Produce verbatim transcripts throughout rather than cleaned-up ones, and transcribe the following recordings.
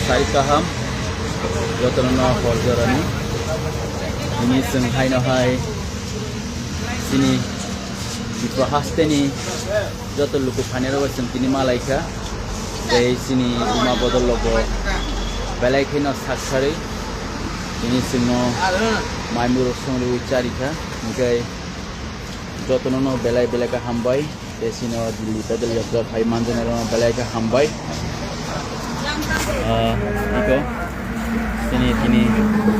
Sai kaham, jotono no hor jorani. Ini chwng haino hai chini Tripura hasteni joto luku phainairok chwng tini malaikha. Tei chini buma bodol logo belai kheno saksari. Tini chwngno maimurok songriwi charikha. Hingkhe jotono no belai belai khe hambai. Tei chini o Delhi pedal yatra phai manjani rok belai khe hambai. Ah, iko chini tini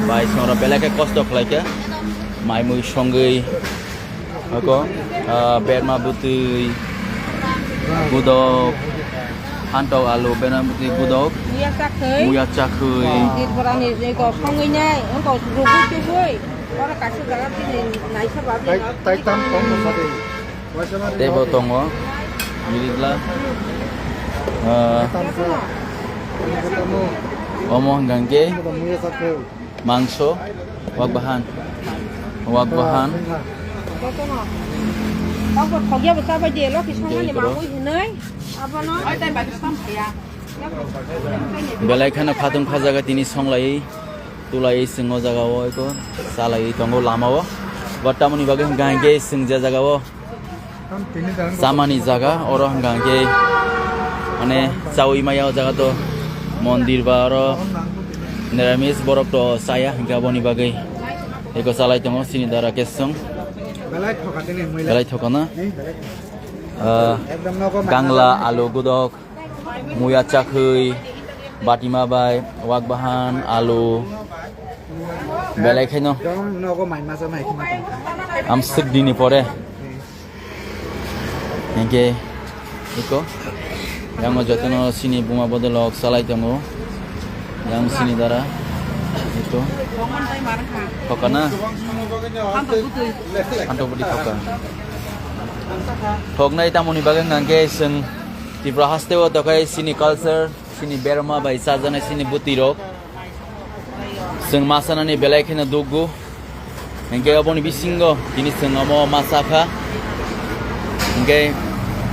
bai songrok belai khe kosto khlaikha. Maimui songwi Ako, ah, berma bwtwi gudok, hantok alu, berma bwtwi gudok, Muya chakhwi. Muya chakhwi. Tirborani je go songwi nai, wngkha rugwi tubui. Oro kaisa jaga tini naisa babwi. Tai, tai tam tong mo sadi. Teibo tongo, mirigla. Ah, omo hwnkha hwnkhe. Muya chakhwi. Mangso, wak bahan. Wak bahan. Jotono. Tokbo thokya bo chabai de, loki songmani Tei bro. Mangwi hinwi. Abono. Belai kheno khatung khajaga tini songlai, tulai chwng o jaga o eko, chalai tongo lama o. But tamoni bagwi hwnkha hwnkhe chwng je jaga o. Chamani jaga, oro hwnkha hwnkhe, mane, chaui maya o jaga to mondir ba oro niramis borok to chaya, hwnkhe aboni bagwi eko chalai tongo, chini dara kesung. Belai thoka tini, muila. Belai thoka na? Ni belai thoka. Ah, Ekdom nogo mangala. Gangla, alu gudok, muya chakhwi, batima bai, wak bahan, alu, belai khaino. Ekdom nogo mai masa mai khima tongkha. Amswk dini pore. Hingke iko. Yang o jotono sini buma bodolok salai tongo. Yang sini dara. Iko. Thokana. Hantok budi thoka. Thoknai tamoni bagwi hingke sing Tripura haste o tokai sini culture, sini berma bai sajana sini buti rok. Chwng ma sanani belai kheno dukgo. Hinkhe oboni bisingo tini chwng omo ma cha kha. Hinkhe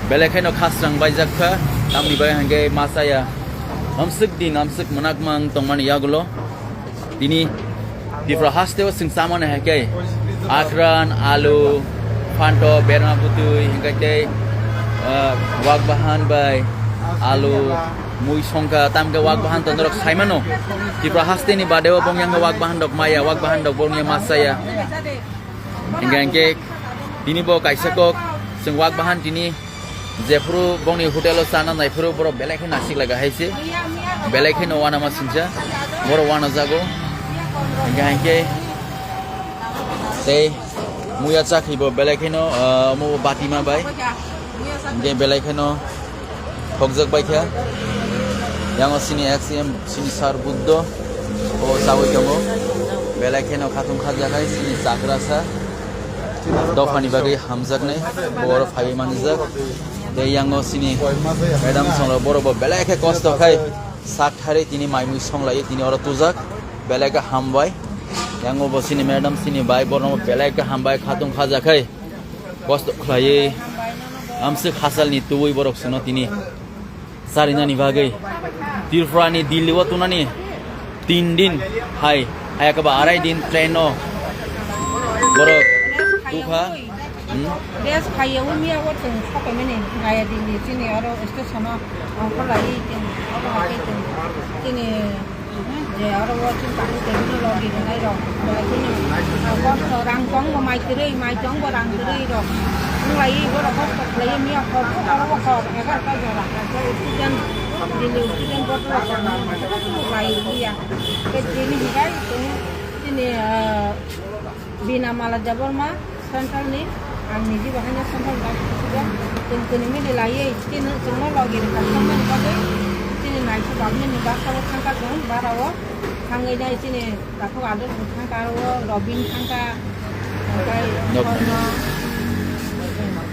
belai kheno khasrang baijak kha. Tamni bagwi hinkhe ma chaya. Amswk din, amswk mwnakmang tongmani yagulo. Tini Tripura hasteo chwng chamani hai khe akran, alu, phanto, berma bwtwi, hinkhe tei, ah, wak bahan bai alu, mui songkha, tamkhe wak bahan to norok saimano. Tripura hasteni badeo bongya wngkha wak bahan rok maya, wak bahan rok bongya ma chaya. Hinkhe, hinkhe tini bo kaisa kok chwng wak bahan tini jephuru bongni hotel o chana naiphuru borok belai khe nasik laga hai se. Belai khe no wana ma singsa. Borok wana jago. Hinkhe, hinkhe tei muya chakhi bo belai kheno, ah, omo batima bai. Hinkhe belai kheno thokjak bai kha. Yang o sini X M, sini Sir Buddho, o chawi tongo. Belai kheno khatung khajak hai sini chakrasa. Dophani bagwi hamjaknai, bo oro phaiwi manjak. Tei yang o sini madam songrok borok bo belai khe kosto khai sak thari tini mai mui songlaiwi tini oro tujak. Belai khe hambai. Yang o bo sini madam sini bai borok belai khe hambai khatung khajak khai. Kosto khlaiwi amswk hasalni tubui borok sino tini charinani bagwi. Tripurani Delhi o tunani tin din hai, hai khe ba arai din train o borok tukha. Hmm? Bes khaiya o miya o chwng sapaimani Naya Delhi chini oro station o ongkhorlai chini oro hai chini chini Je oro o chini kami tebilo logi rwnai rok, belai kheno, ah, kosto rang tong bo mai kwrwi, mai tong bo rang kwrwi rok. Wng lai borok kosto khlai miya hor, oro o hor egarota jora. Student, Delhi student board rok lai liya. Ke chini hikai chini, ah, Bina Mala Debbarma, Central ni, ang niji bo haino Central ni bagwi kuchugo. Chwng kwnwi mili laiwi chini chwngno logi rwkha thangmani bagwi. Chini naisuk bagwi ni bus o thangkha chwng bara o. Thangwi nai chini takhuk aduk bo thangkha aro o Robin thangkha. Okai Nok- Kormo.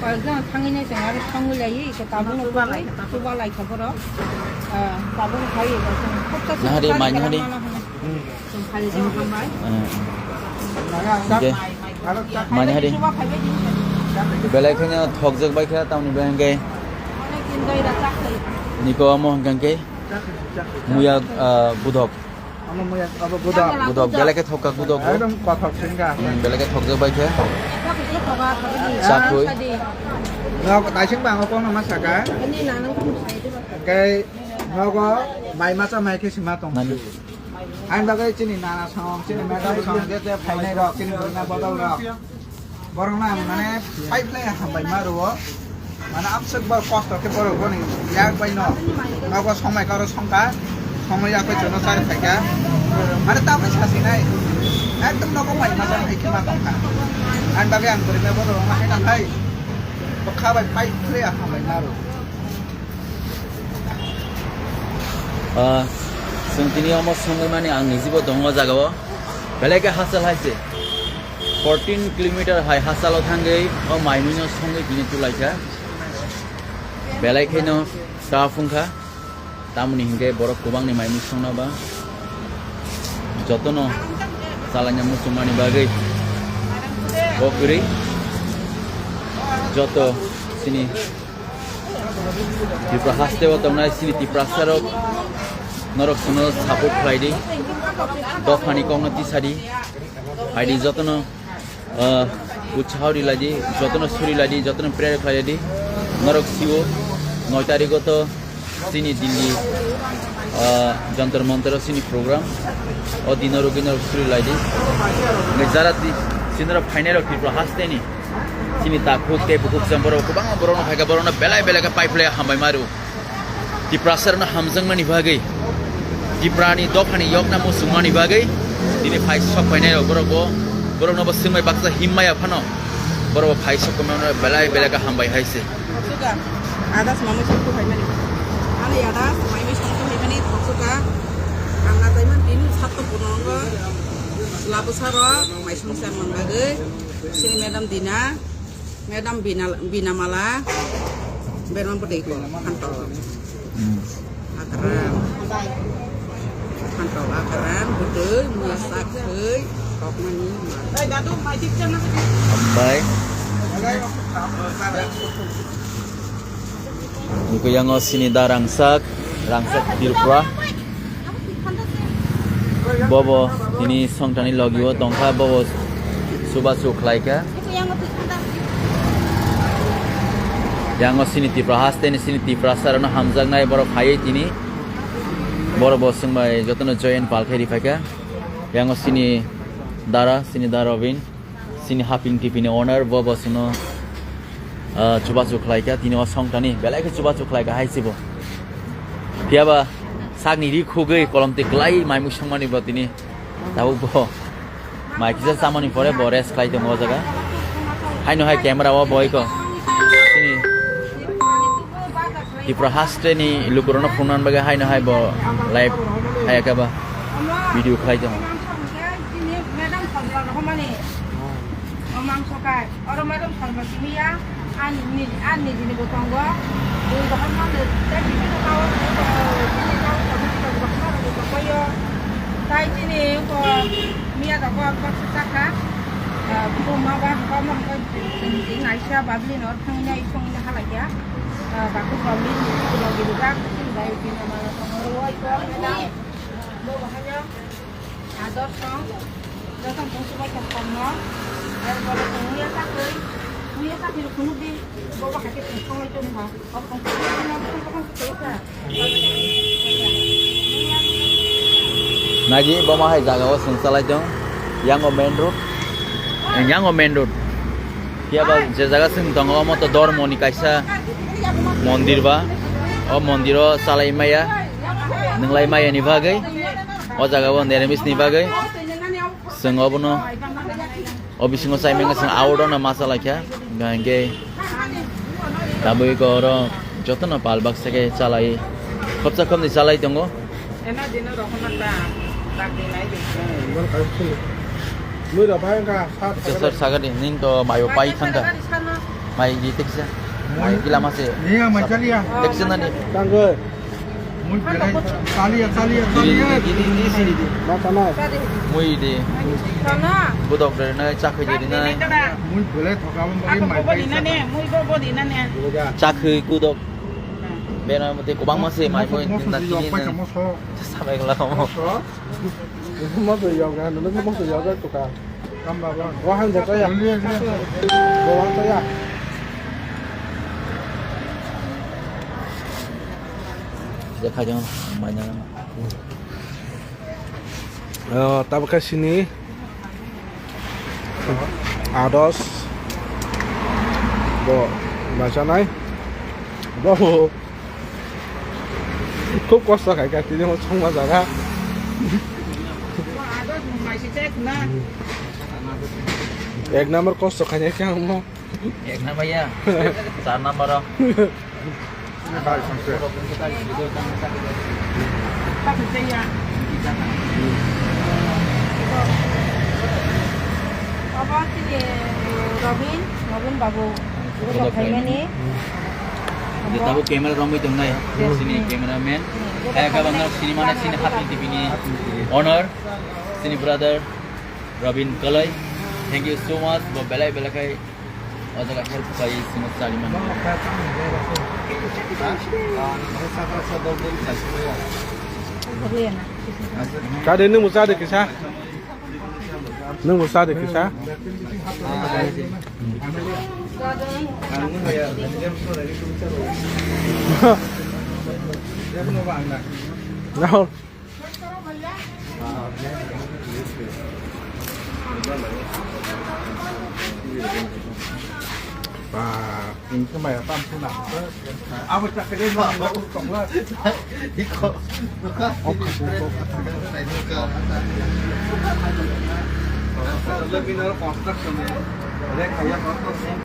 Koyekjon thangwi nai chwng aro songwi laiwi iko tabuk no chuba lai kha borok. Ah, tabuk no khai iko chwng khopsa Nahari, chwng mai nahari. Mano hwnwi. Hingke mani hari belai kheno thokjak bai kha tamni bai hingke niko amo hingke Muya, ah, gudok. Amo muya, abo gudok. Gudok, belai khe thokha gudok bo. Ekdom kothok singka. Hmm, belai khe thokjak bai khe. Chakhui. Nogo taising bango kono ma saka. Hingke nogo mai masa mai khe sima tong. Nani? Ang bagwi chini nana song, chini madam song, je je phainai rok, chini burma bodol rok. Borok na mane pipe lai hambai ma rwo. Mane amsuk ba kosto khe borok boni yak bai no. Nogo song mai karo songka, song mai yak bai jono sari phaika. Mane ta bai sasi nai. Ekdom nogo mai ma jang hai khe ma tongkha. Ang bagwi ang burma bodol ma hai na hai. Bokha bai pipe lai hambai ma rwo. Ah, chwng tini omo swngwi mani ang nijibo tongo o jagao. Belai khe hachal hai se. Fourteen kilometer hai hachalo thangwi o maimuino songwi tini tulaikha. Belai kheno ta phungkha. Tamoni hinkhe borok kwbangni maimui songna ba jotono chalaina muchungmani bagwi o kwrwi joto chini Tripura haste o tongnai chini Tiprasa rok norok chwngno support khlai di, dophani kokno tisa di, hai di jotono, ah, utsaho ri lai di, jotono suri lai di, jotono prayer khlai di, norok sio noi tarikh o to chini Delhi, ah, Jantar Mantar o chini program, o dino rwgwi norok suri lai di, jara di, chini rok phainai rok Tripura haste ni. Chini takhuk tei bukhuk chwng borok kwbangma borokno phaikha, borokno belai belai khe paiphlai hambai maru. Tiprasa rokno hamjakmani bagwi, Tiprani dophani yokna muchungmani bagwi tini phai sok phainai rok borok bo, borokno bo swngbai baksa himmaya phano borok bo phai sok phaimano belai belai khe hambai hai se. Suka, adas mamui songkhu phaimani. Ani adas mamui songkhu phaimani thoksuka. Ang na taiman tini satto punongo labusaro mai songsa manbagwi. Sini Madam Dina, Madam Bina, Bina Mala, Berman Putih ko, Kanto. Hmm. Akaran. Kanto akaran, betul, muya sakhei, kok mani. Bye. Nukui yango sini da rangsak, rangsak Tripura. Bobo tini songtani logio tongkha, bobo subasu khlaikha. Yango sini Tripura haste ni sini Tripura sarano hamjaknai borok phaiwi tini. Borok bo swngbai jotono join palkhai riphaikha. Yango sini dara, sini da Robin. Chini Haping T V ni owner bo, bo chwngno, ah, chubachu khlai kha, tini o songtani belai khe chubachu khlai kha hai se bo. Phiya ba sakni ri khugwi kolom twi kwlai mai mui songmani bo tini tabuk bo mai kisa chamani pore bo rest khlai tongo o jaga. Haino hai camera o bo iko chini Tripura haste ni lukurokno phunukna bagwi haino hai bo live hai khe ba video khlai tongo. Madam Salva rohormani. O mangso kai. Oro madam Salva simi ya. Ani ni, ani ni bo tongo. Bo rohormani. Tei simi no kawo, simi kawo, simi kawo, rohormani bo tongo yo. Tai chini ko miya da ko ko saka. Bo ma ba ko ma ko ngaisa babli no thangna isong na halakya. Baku babli ni ko logi da ko simi dai simi ma tongo. Oi ko. Bo bahanya. Ador song, joto tong subai tong tong no, er pore tong muya sakoi, muya sakoi rok phunuk di, bobo hai khe tong songoi tong ha, o tong songoi tong ha, tong songoi tong ha. Nagi, bo ma hai jaga o chwng chalai tong, yango main road, yango main road. Phiya ba je jaga chwng tongo, omo to Dormo ni kaisa mondir ba. O mondir o chalai maya, nwnglai maya ni bagwi, o jaga o niramis ni bagwi chwng obono o bisingo chai manya chwng out o no ma chalai kha. Hingke tabwi ko oro joto no pal baksa khe chalai, khopsa khopni chalai tongo. Eno dino rohorna ta, tak di nai di. Mui rok bai wngkha, sat Sir, sir, sagadi, nin to mayo pai thangka. Mai di teksa. Mai di lama se. Iya, mai chaliya. Teksa nani. Tanggo. Mui belai chaliya, chaliya, chaliya. Di, di, di, di, di, di. Ma tanai. Mui di. Budok de na, chakhe di na. Mui belai thokabon bagi mai pai. Chakhe kudok. Bera mate kobangma se mai moi tinta tini. Sabai gala mo. Moso yoga, nunu moso yoga tuka. Wahang jataya. Wahang jataya. Jekha jong mai na. O, tabuk khe sini ados bo bachanai bo khub kosto khai kha tini mo songma jaga. Ek number kosto khainai khe ang mo. Ek number ya. Char number o. Obo chini Robin, Robin babu. Obo khaimani. Tabuk camera romwi tongnai. Yes. Sini cameraman. Yes. Kaya kabang sini mana sini hapni T V ni owner, sini brother Robin Kalai. Thank you so much. Bo belai belai khai O jaga help khlai sino chari mano. Kade nwng bo chade kisa? Nwng bo chade kisa? Rahul. Ba, ini kemaya tam puna. Apa tak kena ma, ma, tong lah. Iko. Lebih nol construction ya. Ada kayak construction.